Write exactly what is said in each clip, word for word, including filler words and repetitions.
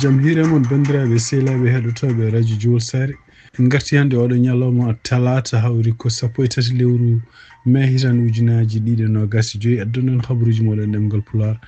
Jam hiire mon, banndiraaɓe sehilaaɓe heɗotooɓe Radio Jowol Saare. En ngarti hannde oɗo ñalawma talaata, hawri ko sappo e tati lewru mee hitan ujunaaji ɗiɗi e noogaas e joyi. Adduno en habaruuji moɗon ɗemngal Pulaar.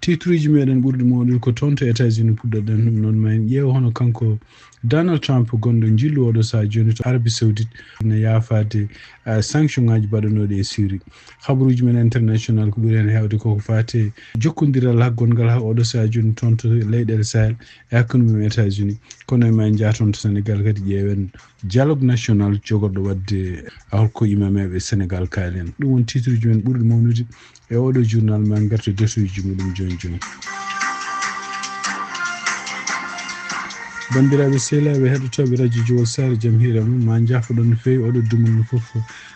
Titruuji meɗen ɓurɗi mawɗude ko toon to États-Unis puɗɗoɗen ɗum noon. Ma en ƴeew hono kanko Donald Trump gonɗo njillu oɗo sahaa jooni to Arabie Saoudite no yaafaade, ah, sanction ŋaaji baɗanooɗi e Syrie. Habaruuji men international ko ɓuri heen heewde koko faati e jokkondiral gongal haa oɗo sahaa jooni toon to leyɗeele Sahel e hakkunde mum e États-Unis. Kono e ma en njah toon to Sénégal kadi ƴeewen dialogue national jogorɗo waɗde, ah, holko imameeɓe Sénégal kaali en. Ɗum won titruuji men ɓurɗi mawnude e oɗo journal, ma en ngartu e darsuuji muɗum jooni jooni. Banndiraaɓe sehilaaɓe heɗotooɓe Radio Jowol Saare, jam hiire mon, ma njaafoɗon no feewi oɗo dumunna fof.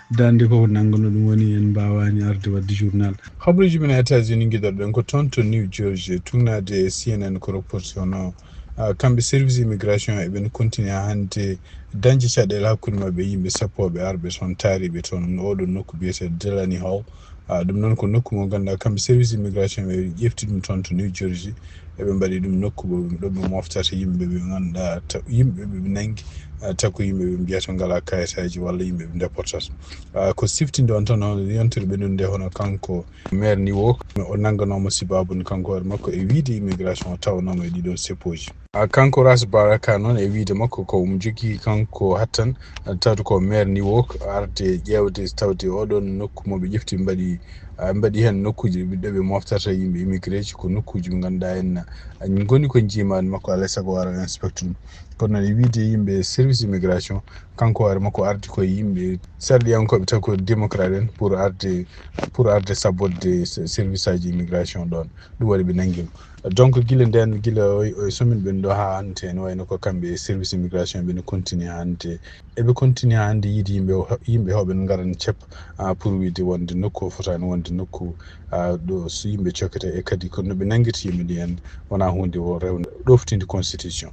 Daande koko nannguno ɗum woni en mbaawaani arde waɗde journal. Habaruuji men e États-Unis ngiɗorɗen ko toon to New Jersey, tugnaade e C N N ko reporti hono, ah, kamɓe service immigration eɓen continue haa hannde dañde caɗeele hakkunde maɓɓe e yimɓe sappo ɓe arɓe toon, taariiɓe toon oɗo nokku biyeteeɗo Delaney Hall. Ah, ɗum noon ko nokku mo ngannduɗaa kamɓe service immigration ɓe ƴefti ɗum toon to New Jersey. Eɓe mbaɗi ɗum nokku ɗo ɓe moftata yimɓe ɓe ngannduɗaa ta-, yimɓe ɓe ɓe nanngi, ah, taw ko yimɓe ɓe mbiyata ngalaa kayitaaji walla yimɓe ɓe deportata. Ah, ko siftinde on tan hono yontere ɓe nde hono kanko maire Newark, o nannganooma sibaabu nde kanko hoore makko e wiyde immigration o tawanooma e ɗiɗon seppooji. Ah, kanko Ras Baraka noon e wiyde makko ko omo jogii kanko hattan, ah, tawde ko maire Newark arde ƴeewde tawde oɗon nokku mo ɓe ƴefti mbaɗi, ah, mbaɗi heen nokkuuji ɗo ɓe moftata yimɓe immigré ji, ko nokkuuji ɓe ngannduɗaa en, ah, ngoni ko njiimaandi makko alaa e sago wara inspecte ɗum. Kono noon e wiyde yimɓe service immigration, kanko hoore makko ardi koye yimɓe sarɗiyankooɓe taw ko démocrate en pour arde, pour arde sabborde se-, service aji immigration ɗoon. Ɗum waɗi ɓe nanngi mo. Donc gila ndeen, gila o, o semaine ɓen ɗo haa hannde, ene wayno ko kamɓe e service immigration ɓe no continue haa hannde. Eɓe continue haa hannde yiide yimɓe o, yimɓe hooɓe no ngaran cepp, ah, pour wiyde wonde nokku o fotaani wonde nokku, ah, ɗo so yimɓe cokkata e kadi ko no ɓe nanngirta yimɓe ndi en wonaa huunde o rewnde ɗoftinde constitution.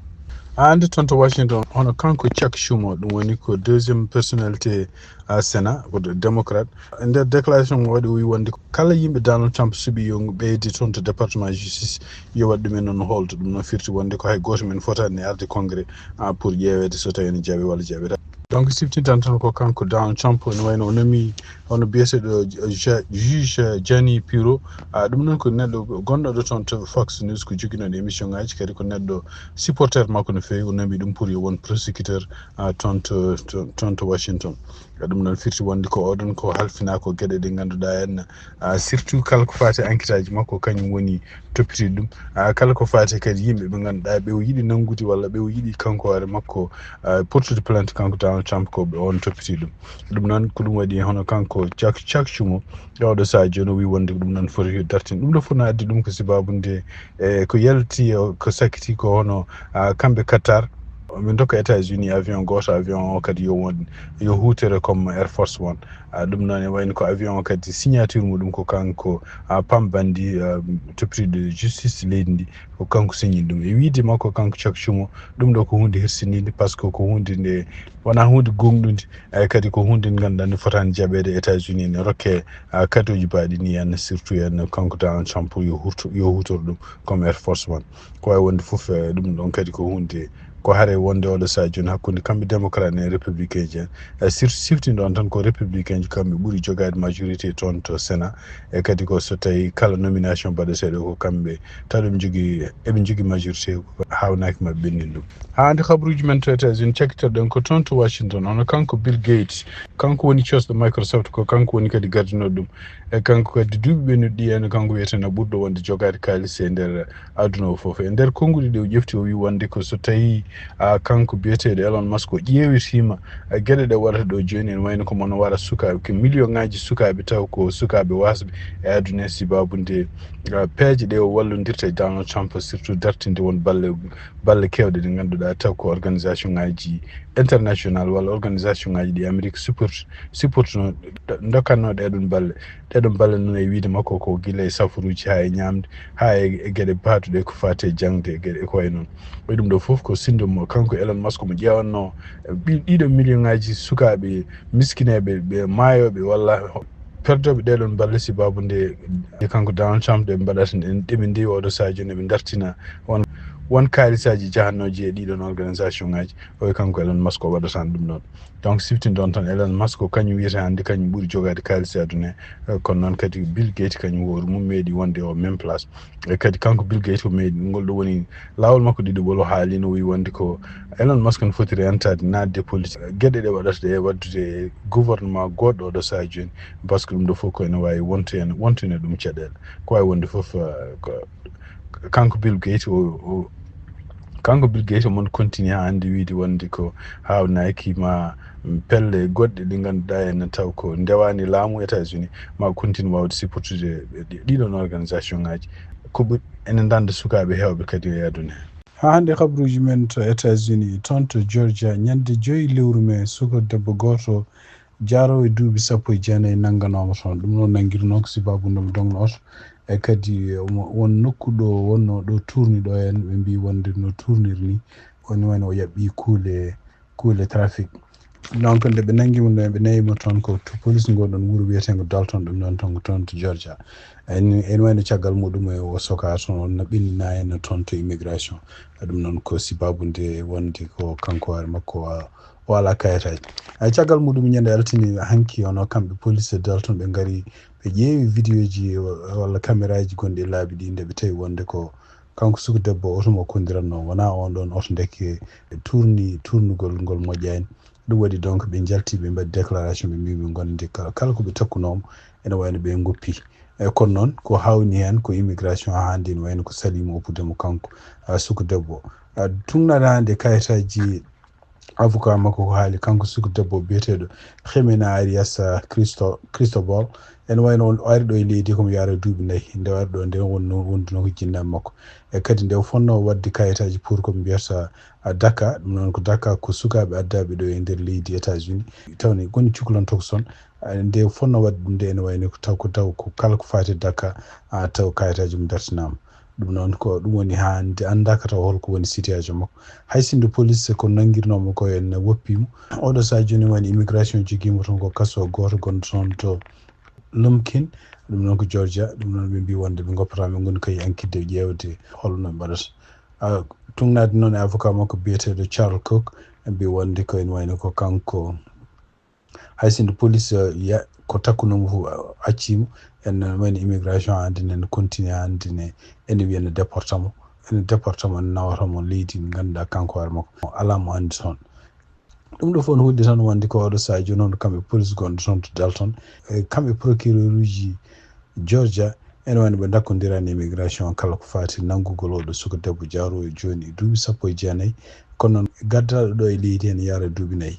Haa hannde toon to Washington, hono kanko Chuck Schumer, ɗum woni ko deuxième personnalité, ah, Sénat, ko de-, démocrate. E nder déclaration mo waɗi, o wi wonde kala yimɓe Donald Trump suɓi yo ɓeyde toon to département justice, yo waɗ ɗum en noon holto. Ɗum noon firti wonde ko hay gooto men fotaani arde Congrès, ah, pour ƴeeweede so tawi ene jaɓe walla jaɓeta. Donc siftintan tan ko kanko Donald Trump, ene wayno o nomi hono biyeteeɗo Ja-, juge Jeannie Pirro. Ah, ɗum noon ko neɗɗo gonɗo ɗo toon to Fox News, ko joginooɗo émission ŋaaji, kadi ko neɗɗo supporter makko no feewi. O nomi ɗum pour yo won prosecuteur, ah, toon to, to, toon to Washington. Ɗum noon firti wonde ko oɗon ko halfinaa ko geɗe ɗe ngannduɗaa en, ah, surtout kala ko faati enquête aji makko, kañum woni toppitiiɗo ɗum. Ah, kala ko faati kadi yimɓe ɓe ngannduɗaa ɓe o yiɗi nanngude walla ɓe o yiɗi kanko hoore makko, ah, portude plainte kanko Donald Trump, ko ɓe on toppitiiɗo ɗum. Ɗum noon ko ɗum waɗi hono kanko Chuck, Chuck Schumer, e oɗo sahaa jooni o wi wonde ko ɗum noon foti yo dartin. Ɗum ɗo fof no addi ɗum ko sababu nde, e ko yalti, o, ko sakkiti ko hono, ah, kamɓe Qatar, ɓe ndokka États-Unis avion gooto, avion o kadi yo won, yo huutore comme Air Force One. Ah, ɗum noon e wayno ko avion o kadi signature muɗum ko kanko, ah, pambandi, ah, toppitiiɗo justice leydi ndi, ko kanko signi ɗum. E wiyde makko kanko Chuck Schumer, ɗum ɗo ko huunde hersiniinde, par ce que ko huunde nde wonaa huunde goongɗunde, ay kadi ko huunde nde ngannduɗaa nde fotaani jaɓeede. États-Unis ne rokke, ah, kadooji baaɗi ni en, surtout en kanko Donald Trump yo hurtu, yo huutor ɗum comme Air Force One. Ko waawi wonde fof, eh, ɗum ɗon kadi ko huunde, ko hare wonde oɗo sahaa jooni hakkunde kamɓe démocrate en e républicain ji en. Eh, sif-, siftinɗo on tan ko républicain ji kamɓe ɓuri jogaade majorité toon to Sénat. E kadi ko so tawi kala nomination mbaɗeteeɗo ko kamɓe taw eɓe njogii, eɓe njogii majorité ko haawnaaki maɓɓe ɓenndin ɗum. Haa hannde habaruuji men to États-Unis cakkitorɗen ko toon to Washington, hono kanko Bill Gates, kanko woni cosɗo Microsoft, ko kanko woni kadi gardinooɗo ɗum. E kanko kadi duuɓi ɓennuɗi ɗi en, kanko wiyeteno ɓurɗo wonde jogaade kaalis e nder aduna o fof. E nder konnguɗi ɗi o ƴefti, o wi wonde ko so tawi, ah, kanko biyeteeɗo Elon Musk o ƴeewitiima, ah, geɗe ɗe waɗata ɗo jooni, ene wayno ko mono wara sukaaɓe, ko million ŋaaji sukaaɓe taw ko sukaaɓe waasɓe e aduna, sababu nde, ah, peeje ɗe o wallondirta e Donald Trump, surtout dartinde won balle, balle keewɗe ɗe ngannduɗaa taw ko organisation ŋaaji international walla organisation ŋaaji ɗi Amérique support, supportno, dokkatno ɗee ɗoon balle. Ɗee ɗoon balle noon e wiyde makko ko gila e safaruuji haa e ñaamde, haa e, e geɗe baatuɗe ko faati e jaŋde e geɗe ko wayi noon. E ɗum ɗo fof ko sinndo mo kanko Elon Musk mo ƴeewatno, eh, ɗi-, ɗiɗo million ŋaaji sukaaɓe miskineeɓe, ɓe maayooɓe walla perdooɓe ɗee ɗoon balle sababu nde, nde kanko Donald Trump ɗe mbaɗata, ɗe ɓe ndewi oɗo sahaa jooni, ɓe dartina on. Won kaalisaaji jahannooji e ɗiɗon organisation ngaji, o wi kanko Elon Musk o waɗata ɗum ɗon. Donc siftin ɗon tan Elon Musk ko kañum wiyata hannde kañum ɓuri jogaade kaalis e aduna he. Eh, kono noon kadi Bill Gates kañum hoore mum meeɗi wonde o même place. E kadi kanko Bill Gates o meeɗi ngol ɗo woni laawol makko ɗiɗi ɓolo haali no wi wonde ko Elon Musk no foti rentaade naatde politique. Geɗe ɗe waɗata ɗe e waɗdude e gouvernement goɗɗo oɗo sahaa jooni, parce que ɗum ɗo fof ko ene waawi wonto en, wonto ene ɗum caɗeele. Ko waawi wonde fof, eh, ko kanko Bill Gates o, o, kanko Bill Gates omon continue haa hannde wiide wonde ko haawnaaki ma pelle goɗɗe ɗi ngannduɗaa ene taw ko ndewaani laamu États-Unis ma continue waawde supportude ɗi-, ɗiɗon organisation ngaji. Ko ɓuri ene ndanda sukaaɓe heewɓe kadi e aduna he. Haa hannde habruuji men to États-Unis, toon to Georgia, ñande joyi lewru mai, suka debbo gooto jaaroowo e duuɓi sappo e jeenayi nannganooma toon. Ɗum noon nanngirnoo ko sibaabu nde mo dognooto. E kadi omo won nokku ɗo wonnoo ɗo tuurni ɗo heen, ɓe mbii wonde no tuurniri ni, woni woni o yaɓɓi kuule, kuule trafic. Donc nde ɓe nanngi mo, nde ɓe nawi mo toon ko to police ngon ɗon wuro wiyeteengo Dalton, ɗum noon toon, toon to Georgia. En, en wayno caggal muɗum e o soka toon, on no ɓenni na en toon to immigration. Ɗum noon ko sibaabu nde wonde ko kanko hoore makko o, o alaa kayitaaji. Ay caggal muɗum ñande altine hanki ono kamɓe police e Dalton ɓe ngari ɓe ƴeewi vidéoji walla caméraji gonɗi e laabi ɗi nde ɓe tawi wonde ko kanko suka debbo oto mo kondiranno wona on ɗon oto ndeke tuurni tuurnugol ngol moƴƴani. Ɗum waɗi donc ɓe njalti ɓe mbaɗi déclaration ɓe mbi ɓe ngonde kala, kala ko ɓe takkunoomo ene wayno ɓe ngoppi. E kono noon ko hawni heen ko immigration haa hannde ene wayno ko salii mo oppude mo kanko, ah, suka debbo. Ah, tugnaade hannde kayitaaji avocat makko ko haali kanko suka debbo biyeteeɗo Jimena Arias, ah, Cristo-, Cristobal. Ene wayno on o ari ɗo e leydi komo yaara duuɓi nayi. Nde o ari ɗo nde wonno wonduno ko jinnaaɓe makko. E kadi nde o fonnoo waɗde kayitaaji pour ko mbiyata, ah, DACA. Ɗum noon ko DACA ko sukaaɓe addaaɓe ɗo e nder leydi États-Unis. Tawni goni cukalon tokoson. Ah, nde o fonnoo waɗde ɗum nde ene wayno ko taw ko taw ko kala ko faati DACA, ah, taw kayitaaji mum dartinaama. Ɗum noon ko ɗum woni haa nde anndaaka taw holko woni situation makko. Hay sinno police ko nanngirnoo mo ko en woppi mo. Oɗo sahaa jooni woni immigration jogii mo toon ko kaso gooto gonɗo toon to Lumpkin. Ɗum noon ko Georgia. Ɗum noon ɓe mbii wonde ɓe ngoppataa, ɓe ngoni kay enquête ƴeewde holno ɓe mbaɗata. Ah, tugnaade noon e avocat makko biyeteeɗo Charles Cook, ɓe mbii wonde ko ene wayno ko kanko. Hay sinno police, eh, ya-, ko takkunoo mo fof, eh, accii mo. En wayno immigration hannde ne continue hannde ne ene wiya ne déporta mo. Ene déporta mo, ene nawata mo leydi ndi ngannduɗaa kanko hoore makko. Alaa mo anndi toon. Ɗum ɗo fof no holli tan wonde ko oɗo sahaa jooni on kamɓe police gonɗo toon to Dalton. E kamɓe procureur uji Georgia, ene wayno ɓe ndakkondirani immigration kala ko faati nanngugol oɗo suka debbo jaaroowo jooni e duuɓi sappo e jeenayi. Kono noon gaddaaɗo ɗo e leydi ene yaara duuɓi nayi.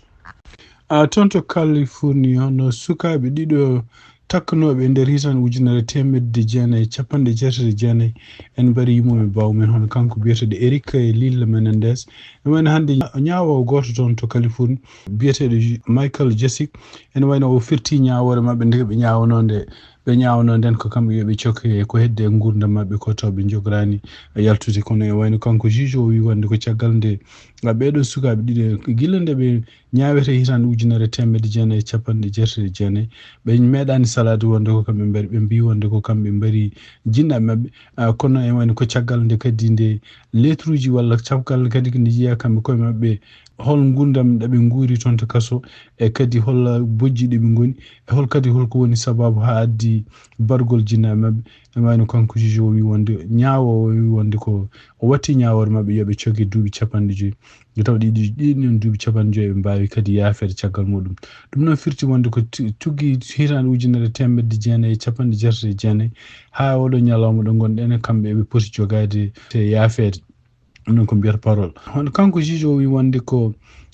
A toon to California, no sukaaɓe ɗiɗo takkanooɓe e nder hitaande ujunere teemedde jeenayi e capanɗe jeetati e jeenayi, en mbari yumooɓe baawo men, hono kanko biyeteeɗo Eric e Lila Menendez. Ɗum woni hannde ña-, ñaawoowo gooto toon to Californie, biyeteeɗo Ju-, Michael Jessic. Ene wayno o firti ñaawoore maɓɓe nde ɓe ñaawanoo nde, ɓe ñaawanoo nden ko kamɓe yo ɓe cokke ko heddi e nguurndam maɓɓe ko taw ɓe njogoraani yaltude. Kono e wayno kanko juge o wi wonde ko caggal nde ɓeeɗo sukaaɓe ɗiɗo gila nde ɓe ñaawete hitaande ujunere teemedde jeenayi e capanɗe jeetati e jeenayi. Ɓe meeɗaani salaade wonde ko kamɓe mbari, ɓe mbii wonde ko kamɓe mbari jinnaaɓe maɓɓe. Ah, kono e wayno ko caggal nde kadi nde letruuji walla caggal kadi ko nde njiyaa kamɓe koye maɓɓe hol nguurndam ɗo ɓe nguuri toon to kaso, e kadi hol bojji ɗi ɓe ngoni, e hol kadi holko woni sabaabu haa addi bargol jinnaaɓe maɓɓe. E wayno kanko juge o wi wonde, ñaawoowo o wi wonde ko o watti ñaawoore maɓɓe yo ɓe cokke duuɓi capanɗe joyi. Nde taw ɗiɗi, ɗiɗi ɗin duuɓi capanɗe joyi ɓe mbaawi kadi yaafeede caggal muɗum. Ɗum noon firti wonde ko tu-, tuggi hitaande ujunere teemedde jeenayi e capanɗe jeetati e jeenayi, haa oɗo ñalawma ɗo ngonɗen, kamɓe eɓe poti jogaade te yaafeede. Ɗum noon ko mbiyata parole. Hono kanko juge o wi wonde ko,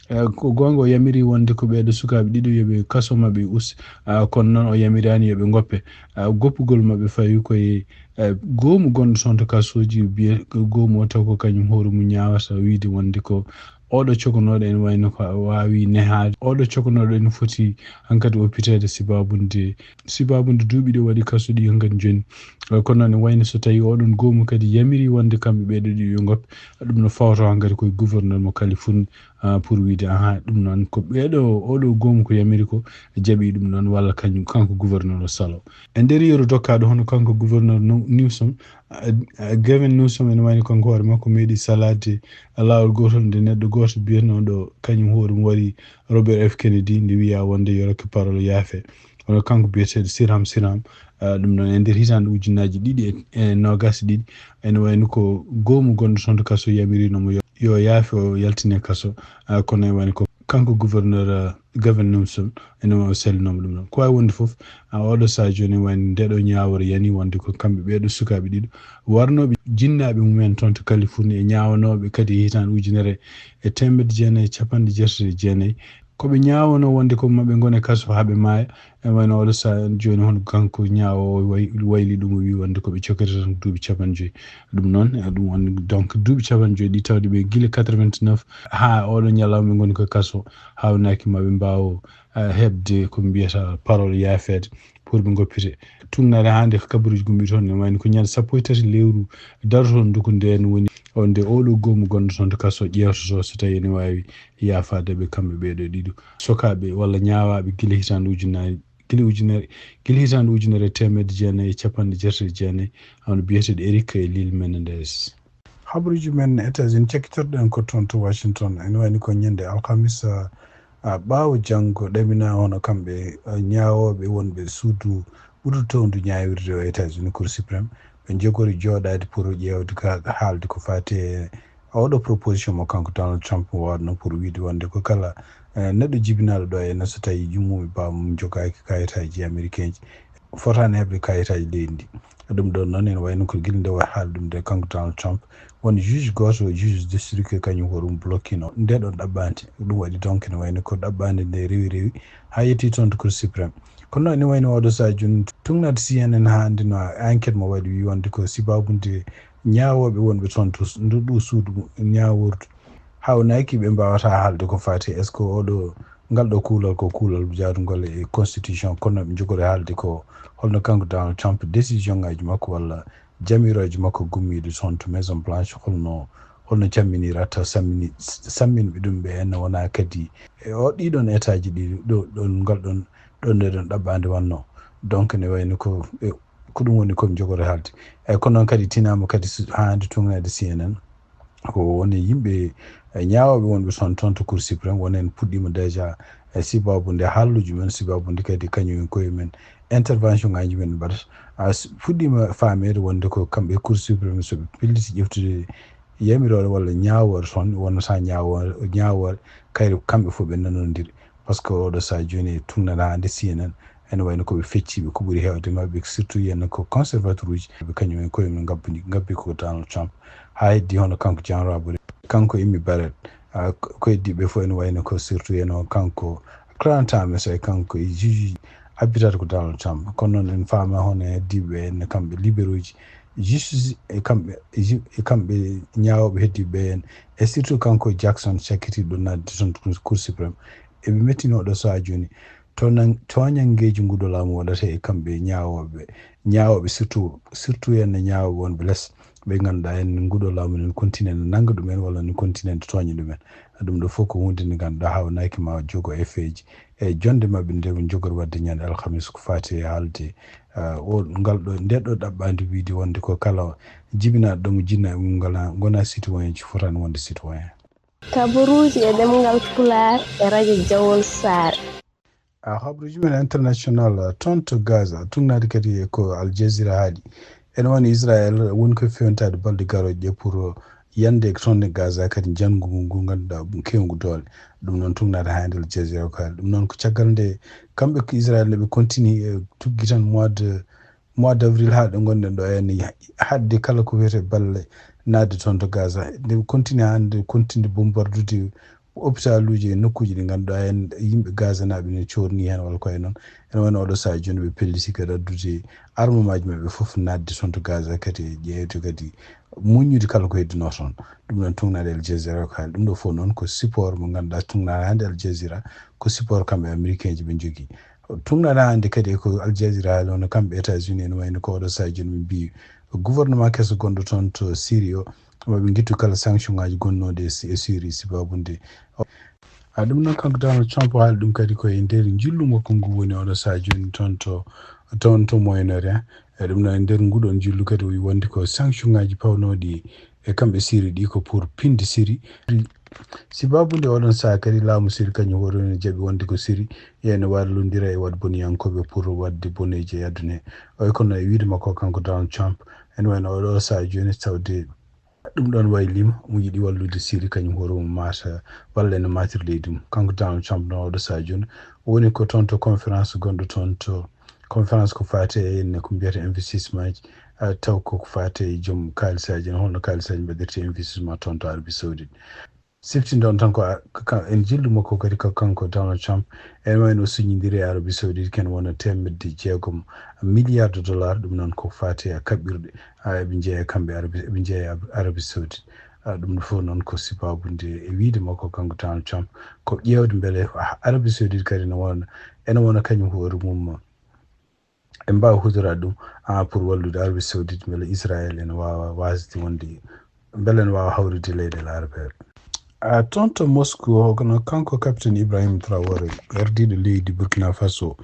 eh, ko goonga o yamiri wonde ko ɓeeɗo sukaaɓe ɗiɗo yo ɓe kaso maɓɓe us-, ah, kono noon o yamiraani yo ɓe ngoppe. Ah, goppugol maɓɓe fawi koye, eh, goomu gonɗo toon to kasooji, biye goomu o taw ko kañum hoore mum ñaawata wiide wonde ko oɗo cokanooɗo ene wayno ko waawi nehaade. Oɗo cokanooɗo ene foti hankadi oppiteede sibaabu nde, sibaabu nde duuɓi ɗi waɗi kaso ɗi hankadi jooni. Eh, kono noon ene wayno so tawi oɗon goomu kadi yamiri wonde kamɓe ɓeeɗo ɗiɗo yo ngoppe, ɗum no fawto hankadi koye gouverneur mo Californie, Ah, pour wiide, aha, ɗum noon ko ɓeeɗo, oɗo goomu ko yamiri ko, jaɓi ɗum noon, walla kañum, kanko gouverneur o salo. E nder yeru dokkaaɗo hono kanko gouverneur No-, Newsom, ah, ah, Gavin Newsom ene wayni kanko hoore makko meeɗi salaade laawol gootol nde neɗɗo gooto biyeteeɗo kañum hoore mum waɗi Robert F Kennedy, nde wiya wonde yo rokke parole yaafe. Kono kanko biyeteeɗo Sirham Sirham, ah, ɗum noon e nder hitaande ujunnaaji ɗiɗi e, e noogaas e ɗiɗi, ene wayno ko goomu gonɗo toon to kaso yamirino mo yo, yo yaafe o yaltine kaso. Ah, kono e wayno ko kanko gouverneur, ah, Gavin Newsom, ene o salinooma ɗum noon. Ko waawi wonde fof, ah, oɗo sahaa jooni wayno ndeɗo ñaawore yani wonde ko kamɓe ɓeeɗo sukaaɓe ɗiɗo warnooɓe jinnaaɓe mumen toon to Californie e ñaawanooɓe kadi e hitaande ujunere e teemedde jeenayi e capanɗe jeetati e jeenayi. Ko ɓe ñaawano wonde ko maɓɓe ngone kaso haa ɓe maaya. E wayno oɗo sahaa jooni hono kanko ñaawo o way-, wayli ɗum o wi wonde ko ɓe cokkata tan duuɓi capanɗe joyi. Ɗum noon, e ɗum woni donc duuɓi capanɗe joyi ɗi tawde ɓe gila quatre-vingt-neuf haa oɗo ñalawma ɓe ngoni ko kaso, hawnaaki ma ɓe mbaawo, eh, heɓde ko mbiyata parole yaafeede pour ɓe ngoppite. Tuugnaade haa nde kabaruuji gummi toon ne wayno ko ñande sappo e tati lewru darotoon nduku ndeen woni o nde oɗo goomu gonɗo toon to kaso ƴeewtoto so tawi ene waawi yaafaade ɓe kamɓe ɓeeɗo ɗiɗo sokaaɓe walla ñaawaaɓe gila hitaande ujunnaji, gila ujunere, gila hitaande ujunere e teemedde jeenayi e capanɗe jeetati e jeenayi, hono biyeteeɗo Eric e Lil Menendez. Habaruuji men États-Unis cakkitorɗen ko toon to Washington. Ene wayni ko ñande alkamisa, a, ɓaawo janngo ɗamina hono kamɓe, a, ñaawooɓe wonɓe suudu ɓurɗo towndu ñaawirde o États-Unis, Cour suprême, ɓe njogori jooɗaade pour ƴeewde ka, haalde ko faati e oɗo proposition mo kanko Donald Trump waɗno pour wiide wonde ko kala, eh, neɗɗo jibinaaɗo ɗo e so tawi yummum e bammum jogaaki kayitaaji américain ji, fotaani heɓde kayitaaji leydi ndi. Ɗum ɗon noon ene wayno ko gila nde wa-, haali ɗum nde kanko Donald Trump, won juge gooto, juge district, kañum ko ɗum bloquino nde ɗon ɗaɓɓaande. Ɗum waɗi donc ene wayno ko ɗaɓɓaande nde rewi rewi haa yettii toon to Cour suprême. Kono noon ene wayno oɗo sahaa jooni tuugnaade C N N haa hannde no enquête mo waɗi wi wonde ko sibaabu nde ñaawooɓe wonɓe toon to s-, ndu, ɗo suudu ñaawordu hawnaaki ɓe mbaawata haalde ko faati est-ce que oɗo, ngal ɗo kuulal ko kuulal jaadungol e constitution, kono ɓe njogori haalde ko holno kanko Donald Trump décision ngaaji makko walla jamirooje makko gummiiɗe toon to Maison Blanche, holno, holno camminirata sammini-, samminɓe ɗum ɓe en wona kadi e o ɗiɗon état ji ɗi ɗo, ɗon ngal ɗon, ɗon nde ɗon ɗaɓɓaande wannoo. Donc ne wayno ko, e, ko ɗum woni ko ɓe njogori haalde. Eyyi, kono noon kadi tinaama kadi s-, haa hannde tuugnaade C N N. Ko woni yimɓe, eh, ñaawooɓe wonɓe toon, toon to Cour suprême, woni en puɗɗiima déjà, eh, sibaabu nde haalluuji men, sibaabu nde kadi kañum en koye men, intervention ngaaji men mbaɗata. A s-, fuɗɗiima faameede wonde ko kamɓe Cour suprême, so ɓe pelliti ƴeftude yamiroore walla ñaawoore toon, wonata ñaawo-, ñaawoore, kayre kamɓe fof ɓe nanondiri. Par ce que oɗo sahaa jooni e tuugnaade haa hannde C N N, ene wayno ko ɓe fecciiɓe, ko ɓuri heewde maɓɓe, surtout yen ko conservateur uji, ɓe kañum en koye mum ngabbi, ngabbi ko Donald Trump. Haa heddi hono kanko John Roberts, kanko Amy Barrett, ah, ko, ko heddi ɓe fof ene wayno ko surtout yen o kanko Clarence Thomas e kanko e juge abbitata ko Donald Trump. Kono noon en faama hono heddiiɓe ɓe en kamɓe libéraux ji, justice e kamɓe, e ju-, e kamɓe ñaawooɓe heddiiɓe ɓe en, e surtout kanko Jackson cakkitiiɗo naatde toon to Cour suprême. Eɓe mettini oɗo sahaa jooni. To nan-, tooñanngeeji nguɗo laamu waɗata e kamɓe ñaawooɓe, ñaawooɓe surtout, surtout en e ñaawooɓe wonɓe les, ɓe ngannduɗaa en nguɗo laamu ene continue ene nannga ɗumen walla ene continue ene tooña ɗumen. Ɗum ɗo fof ko huunde nde ngannduɗaa hawnaaki ma jogo effet ji e jonnde maɓɓe nde ɓe njogori waɗde ñande alhamis ko faati e haalde, ah, o ngal ɗo, nde ɗo ɗaɓɓaande wiide wonde ko kala jibinaaɗo ɗo mo jinna e mum ngala, ngona citoyen ji fotaani wonde citoyen. Kabaruuji e ɗemngal Pulaar e radio Jawol Saare. A, habaruuji men international, a, toon to Gaza, tuugnaade kadi e ko Al Jazeera haali. Ene woni Israel woni ko fewntaade balɗe garooje ɗe pour yande toon e Gaza kadi njanngu ngu, ngu ngannduɗaa ɗum kewngu doole. Ɗum noon tuugnaade haa hannde Al Jazeera ko haali. Ɗum noon ko caggal nde kamɓe ko Israel ne ɓe continue e tuggi tan mois de, mois d'avril haa ɗo ngonɗen ɗo ene haɗde kala ko wiyetee balle naatde toon to Gaza. Nde ɓe continue hannde continue bombardude hôpitaluuji e nokkuuji ɗi ngannduɗaa en yimɓe Gaza naaɓe ne coorni heen walla ko e noon. Ene wayno oɗo sahaa jooni ɓe pelliti kadi addude armemaaji maɓɓe fof naatde toon to Gaza kadi e ƴeewde kadi muññude kala ko heddunoo toon. Ɗum noon tuugnaade Al Jazeera ko haali. Ɗum ɗo fof noon ko support mo ngannduɗaa tuugnaade hannde Al Jazeera ko support kamɓe américain ji ɓe njogii. Tuugnaade hannde kadi e ko Al Jazeera haali hono kamɓe États-Unis ene wayno ko oɗo sahaa jooni ɓe mbiyi gouvernement keso gonɗo toon to Syrie o Maɓe ngittu kala sanction ngaji gonnooɗi e Syrie sibaabu nde. A ɗum noon kanko Donald Trump haali ɗum kadi ko e nder njillu makko ngu woni oɗo saha jooni toon to toon to Moyen-Orient. E ɗum noon e nder nguɗon njillu kadi o wi wonde ko sanction ngaji pawnooɗi e kamɓe Syrie ɗi ko pour pinde Syrie. Sibaabu nde oɗon saha kadi laamu Syrie kañum hoore ne jaɓi wonde ko Syrie ene wallondira e waɗ boniyankooɓe pour waɗde boneeji e aduna he. Oy kono e wiide makko kanko Donald Trump ene wayno oɗo saha jooni tawde ɗum ɗon waylima, omo yiɗi wallude Syrie kañum hoore mum maata walla ene maatiri leydi mum. Kanko Donald Trump noon oɗo saha jooni o woni ko toon to conférence gonɗo toon to conférence ko faate e enne ko mbiyata investissement ji, taw ko ko faate e joom kaalisaaji en, holno kaalisaaji mbaɗirte investissement toon to Arabie Saoudite. Siftinɗon tan ko en jillu makko kadi ko kanko Donald Trump, en wayno o siññindiri e Arabie Saoudite ken wona teemedde jeegom milliard de dollars, ɗum noon ko faate e kaɓɓirɗe eɓe jeeya kamɓe eɓe jeeya Arabie Saoudite. Ɗum ɗo fof noon ko sibaabu nde e wiide makko kanko Donald Trump ko ƴeewde mbele Arabie Saoudite kadi no wona ene wona kañum hoore mum en mbaawa hutoraade ɗum pour wallude Arabie Saoudite mbele Israël ene waawa waasde wonde mbele ene waawa hawride leyɗeele arabeeɓe. Toon to Moscou o kono kanko capitaine Ibrahim Traoré gardiiɗo leydi Burkina Faso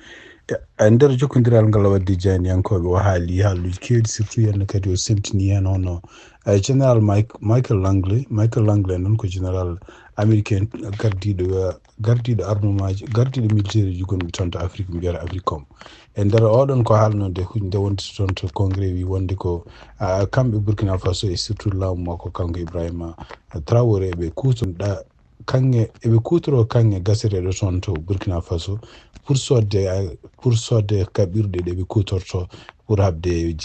e nder jokkondiral ngal wadde jayniyankooɓe o haali haaluuji keewɗi surtout heen kadi o semtini heen hono général Michael Langley. Michael Langley noon ko général américain gardiiɗo gardiiɗo armemaaji gardiiɗo militaire uji gonɗi toon to Afrique mbiyata Africom. E nder oɗon ko haalnode nde wonti toon to congrès wi wonde ko kamɓe Burkina Faso e surtout laamu makko kanko Ibrahima Traoré ɓe kuutonɗa kaŋŋe eɓe kuutoroo kaŋŋe gaseteeɗo toon to Burkina Faso pour soodde pour soodde kaɓirɗe ɗe ɓe kuutortoo pour haɓde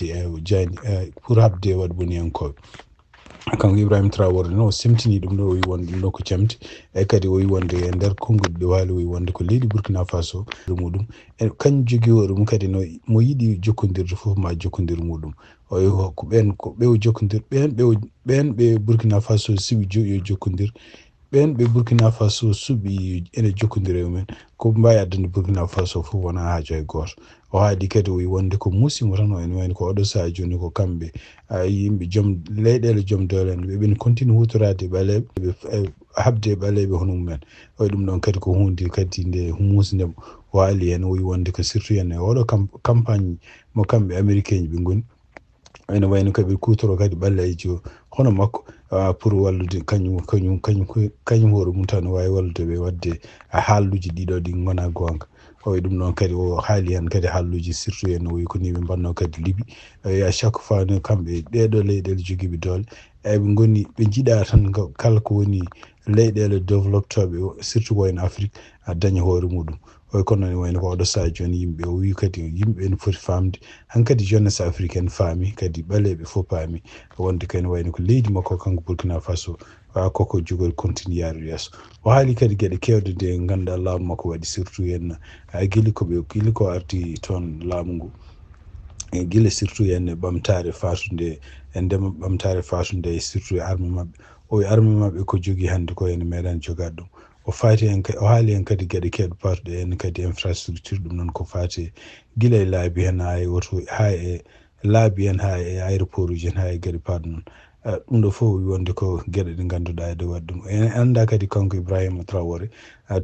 jani pour haɓde waɗboniyankooɓe. Kanko Ibrahima Traoré no o semtini ɗum ɗo o wi wonde ɗum ɗo ko camti e kadi o wi wonde e nder konnguɗi ɗi waali o wi wonde ko leydi Burkina Faso ɗo muɗum e kañum jogii hoore mum kadi no mo yiɗi jokkondirde fof ma jokkondir muɗum o wi ko ɓen ko ɓewo jokkondir ɓen ɓewo ɓen ɓe Burkina Faso siɓi yo jokkondir ɓen ɓe Burkina Faso suɓi ene jokkondira e mumen ko mbawi addande Burkina Faso fof wona haaju hay gooto. O haali kadi o wi wonde ko musiba tan o ene wayno ko oɗo saha jooni ko kamɓe yimɓe joom leyɗeele joom doole en ɓe ɓen continue hutorade ɓaleeɓe ɓe haɓde ɓaleeɓe hono mumen. O wi ɗum ɗon kadi ko hunde kadi nde muusde mo o haali heen o wi wonde ko surtout heen e oɗo campagne mo kamɓe américain ji ɓe ngoni ene wayno kaɓe kuutoro kadi ɓalleeji hono makko pour wallude kañum kañum kañum kañum hoore mum tan waawi wallude ɓe waɗde haalluuji ɗiɗo ɗi ngona goonga. O wi ɗum ɗon kadi o haali heen kadi haalluuji surtout en o wi ko ni ɓe mbanno kadi Libi. O wi à chaque fois no kamɓe ɗeɗo leyɗeele jogiiɓe doole eɓe ngoni ɓe njiɗa tan kala ko woni leyɗeele développetooɓe surtout wayno Afrique a daña hoore muɗum. Oy kono ne wayno ko oɗo saha jooni yimɓe o wi kadi yimɓe ene foti famde hankadi jeunesse africaine faami kadi ɓaleeɓe fof paami wonde kadi wayno ko leydi makko kanko Burkina Faso wa koko jogori continue yaarude yeeso. O haali kadi geɗe kewɗe nde ngannduɗaa laamu makko waɗi surtout heen gili ko ɓe gili ko arti toon laamu ngu e gila surtout heen ɓamtaare fatunde e ndema ɓamtaare fatunde e surtout e arme maɓɓe o wi arme maɓɓe ko jogii hannde ko ene meeɗan jogaade ɗum. O faati en o haali en kadi geɗe keewɗe paatuɗe en kadi infrastructure ɗum noon ko faati gila e laabi heen haa e oto haa e laabi en haa e aéroport uji en haa e geɗe paatuɗe noon. Ɗum ɗo fof wi wonde ko geɗe ɗe ngannduɗaa eɗe waɗi ɗum en annda kadi kanko Ibrahima Traoré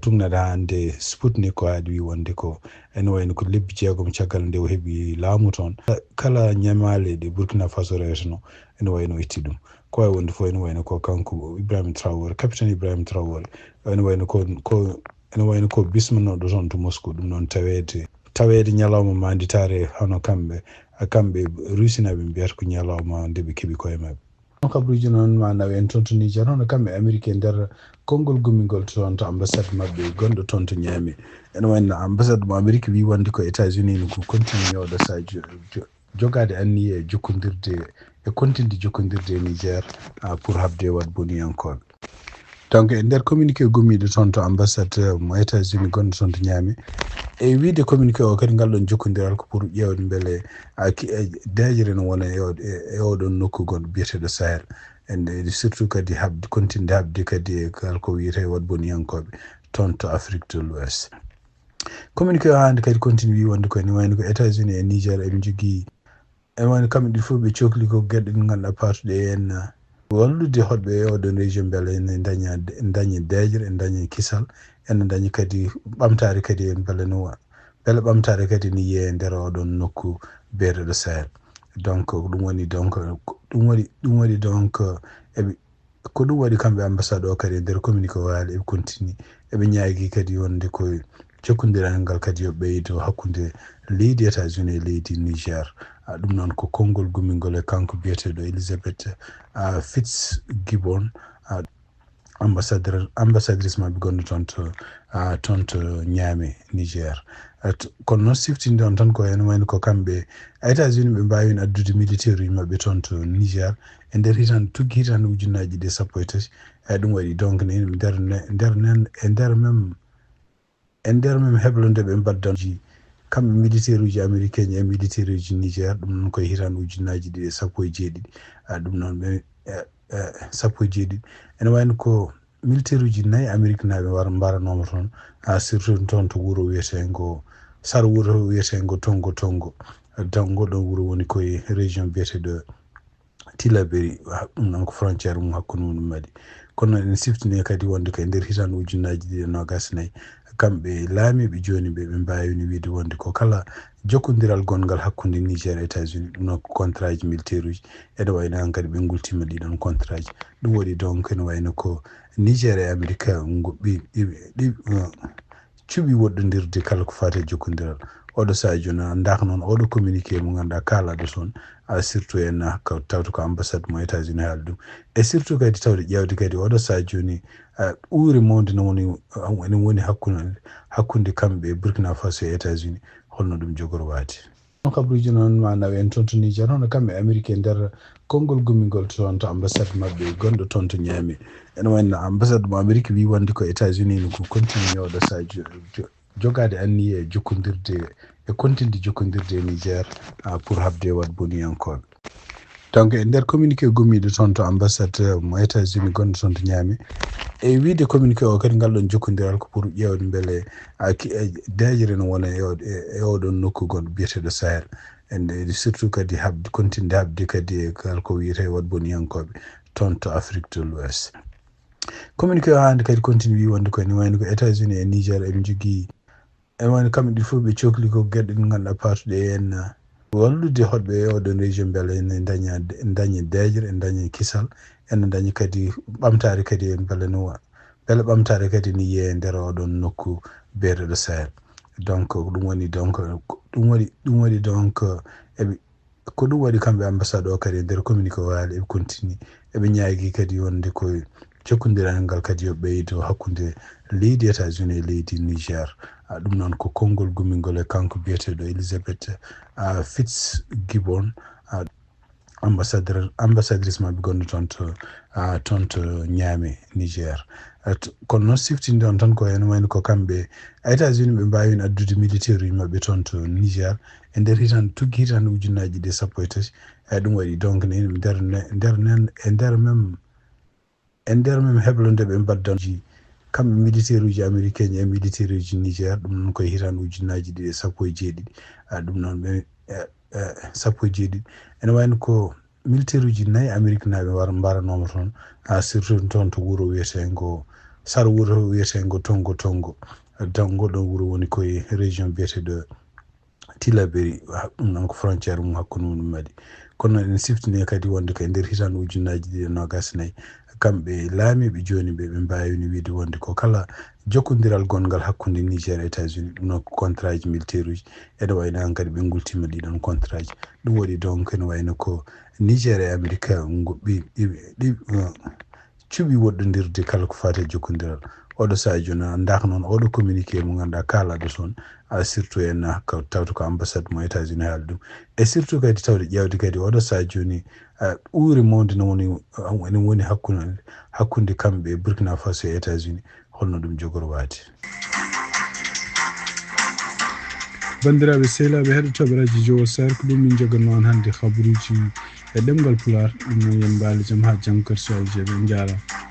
tugnata hannde Sputnik ko haadi wi wonde ko ene wayno ko lebbi jeegom caggal nde o heɓi laamu toon kala ñamaale ɗe Burkina Faso reweteno ene wayno itti ɗum. Ko wawi wonde fof ene wayno ko kanko Ibrahima Traoré capitaine Ibrahima Traoré ene wayno ko ko ene wayno ko bismannoɗo toon to Moscou ɗum noon taweede taweede ñalawma manditaare hono kamɓe kamɓe Russie naɓe mbiyata ko ñalawma nde ɓe keɓi koye maɓɓe. Kabruji noon ma nawe en toon to Niger hono kamɓe Amérique e nder konngol gummingol toon to ambassade maɓɓe gonɗo toon to Niamey. Ene wayno ambassade mo Amérique wi wonde ko États-Unis no ko continue ñooɗo sa jogaade anniye e jokkondirde e continde jokkondirde e Niger pour haɓde e waɗ boniyankooɓe. Donc e nder communiqué gommiiɗo toon to ambassade mo États-Unis gonɗo toon to Niamey e wiide communiqué o kadi ngal ɗon jokkondiral ko pour ƴeewde mbele deeƴre no wona e oɗon nokku gonɗo biyeteeɗo Sahel ende surtout kadi haɓde continde haɓde kadi e kala ko wiyetee waɗ boniyankooɓe toon to Afrique de l'Ouest. Communiqué o hannde kadi continue wi wonde ko ene wayno ko États-Unis e Niger eɓe njogii ene wayno kamɓe ɗiɗi fof ɓe cokli ko geɗe ɗe ngannduɗaa paatuɗe heen wallude hoɗɓe e oɗon région mbele ene daña, daña deeƴre, ene daña kisal, ene daña kadi ɓamtaare kadi e mbele no wa-, mbele ɓamtaare kadi ne yiye e nder oɗon nokku biyeteɗo Sahel. Donc, ɗum woni donc, ɗum waɗi, ɗum waɗi donc, eɓe, ko ɗum waɗi kamɓe ambassade o kadi e nder communiqué o haali eɓe continue, eɓe ñaagi kadi wonde ko jokkondiral ngal kadi yo ɓeydo hakkunde leydi États-Unis e leydi Niger. Ah, ɗum noon ko konngol gummingol e kanko biyeteɗo Elizabeth, ah, Fitzgibbon, ah, ambassadeur, ambassadrice maɓɓe gonɗo toon to, ah, toon to Niamey, Niger. Ah, t-, kono noon siftinde on tan ko ene wayno ko kamɓe États-Unis ɓe mbaawi addude militaire uji maɓɓe toon to Niger e nder hitande, tuggi hitande ujunnaaji ɗiɗi e sappo e tati. Eyi, ɗum waɗi donc ne nder ne-, nder nen-, e nder même, e nder même heblonde ɓe mbaddanji kamɓe militaire uji américain e militaire uji Niger, ɗum noon koye hitande ujunnaaji ɗiɗi e sappo e jeeɗiɗi. Ah, ɗum noon ɓe, e, e, sappo e jeeɗiɗi. Ene wayno ko militaire uji nayi Amérique naaɓe war-, mbaranooma toon, ah, surtout toon to wuro wiyeteengo, sar wuro wiyeteengo Tongo Tongo. Donc, ɗon wuro woni koye région biyeteɗo Tillabéri, ha-, ɗum noon ko frontière mum hakkunde mum Mali. Kono noon, en siftini kadi wonde ko e nder hitande ujunnaaji ɗiɗi e noogas e nayi, kamɓe laamiiɓe jooni ɓe, ɓe mbaawino wiide wonde ko kala jokkondiral gonngal hakkunde Niger e États-Unis, ɗum noon ko contrat ji militaire uji, ene wayno hankadi ɓe ngultiima ɗii ɗoon contrat ji. Ɗum waɗi donc ene wayno ko Niger e Amérique ngo ɓi-, ɗi-, ɗi-, eh, cuɓi woɗɗondirde kala ko faati e jokkondiral. Oɗo sahaa jooni, anndaaka noon oɗo communiqué mo ngannduɗaa kaalaaɗo toon, ah, surtout en, ah, ko tawde ko ambassade mo États-Unis haali ɗum. E surtout kadi tawde ƴeewde kadi oɗo sahaa jooni, ah, uure mawnde ne woni, ah, ene woni hakkunde, hakkunde kamɓe Burkina Faso e États-Unis. Holno ɗum jogorwaade? Kabaruuji noon ma nawe en toon to Niger, hono kamɓe Amérique e nder konngol gummingol toon to ambassade maɓɓe gonɗo toon to Niamey. Ene wayno ambassade mo Amérique wi wonde ko États-Unis no ko continue oɗo sahaa jo-, jo-, jogaade anniya e jokkondirde, e continue jokkondirde e Niger, ah, pour haɓde e waɗboniyankooɓe. Donc, e nder communiqué gummiiɗo toon to ambassade mo États-Unis gonɗo toon to Niamey, e wiide communiqué o kadi ngal ɗon jokkondiral ko pour ƴeewde mbele, ah, ki-, eh, deeƴre no wona e o-, e, e oɗon nokku gonɗo biyeteeɗo Sahel. En, e surtout kadi haɓde, continue haɓde kadi e kala ko wiyetee waɗboniyankooɓe toon to Afrique de l'Ouest. Communiqué o hannde kadi continue wi wonde ko ene wayno ko États-Unis e Niger eɓe njogii, ene wayno kamɓe ɗiɗi fof ɓe cokli ko geɗe ɗe ngannduɗaa paatuɗe en, ah, wallude hoɗɓe e oɗon région mbele ene daña, daña deeƴre, ene daña kisal, ene daña kadi ɓamtaare kadi e mbele no wa-, mbele ɓamtaare kadi ne yiye e nder oɗon nokku biyeteɗo Sahel. Donc, ɗum woni donc, ɗum waɗi, ɗum waɗi donc, eɓe, ko ɗum waɗi kamɓe ambassade o kadi e nder communiqué o haali eɓe continue, eɓe ñaagi kadi wonde ko jokkondiral ngal kadi yo ɓeydo hakkunde leydi États-Unis e leydi Niger. Ah, ɗum noon ko konngol gummingol e kanko biyeteeɗo Elizabeth, ah, Fitzgibbon, ah, ambassadeur, ambassadrice maɓɓe gonɗo toon to, ah, toon to Niamey, Niger. Ah, t-, kono noon siftinde on tan ko ene wayno ko kamɓe États-Unis ɓe mbaawi addude militaire uji maɓɓe toon to Niger e nder hitande, tuggi hitande ujunnaaji ɗiɗi e sappo e tati. Eyi, ɗum waɗi donc ne nder ne-, nder nen-, e nder même, e nder même heblonde ɓe mbaddanji kamɓe militaire uji américain e militaire uji Niger, ɗum noon koye hitande ujunnaaji ɗiɗi e sappo e jeeɗiɗi. Ah, ɗum noon ɓe, e, e, sappo e jeeɗiɗi. Ene wayno ko militaire uji nayi Amérique naaɓe war-, mbaranooma toon, ah, surtout toon to wuro wiyeteengo, sar wuro wiyeteengo Tongo Tongo. Donc, ɗon wuro woni koye région biyeteeɗo Tillabéri, ha-, ɗum noon ko frontière mum hakkunde mum Mali. Kono noon, en siftini kadi wonde ko e nder hitande ujunnaaji ɗiɗi e noogas e nayi, kamɓe laamiiɓe jooni ɓe, ɓe mbaawino wiide wonde ko kala jokkondiral gonngal hakkunde Niger e États-Unis, ɗum noon ko contrat ji militaire uji, ene wayno hankadi ɓe ngultiima ɗii ɗoon contrat ji. Ɗum waɗi donc ene wayno ko Niger e Amérique ngo ɓi-, ɗi-, ɗi-, cuɓi woɗɗondirde kala ko faati e jokkondiral. Oɗo sahaa jooni, anndaaka noon oɗo communiqué mo ngannduɗaa kaalaaɗo toon, ah, surtout en, ah, ko tawde ko ambassade mo États-Unis haali ɗum. E surtout kadi tawde ƴeewde kadi oɗo sahaa jooni, ah, uure mawnde ne woni, ah, ene woni hakkunde, hakkunde kamɓe Burkina Faso e États-Unis. Holno ɗum jogorwaade? Banndiraaɓe sehilaaɓe heɗotooɓe Radio Jowo Sahel, ko ɗum min njoganno on hannde kabaruuji e ɗemngal Pulaar. Ɗum noon, yo on mbaal e jam haa janngo kadi, so Allah jaɓii. On njaaraama.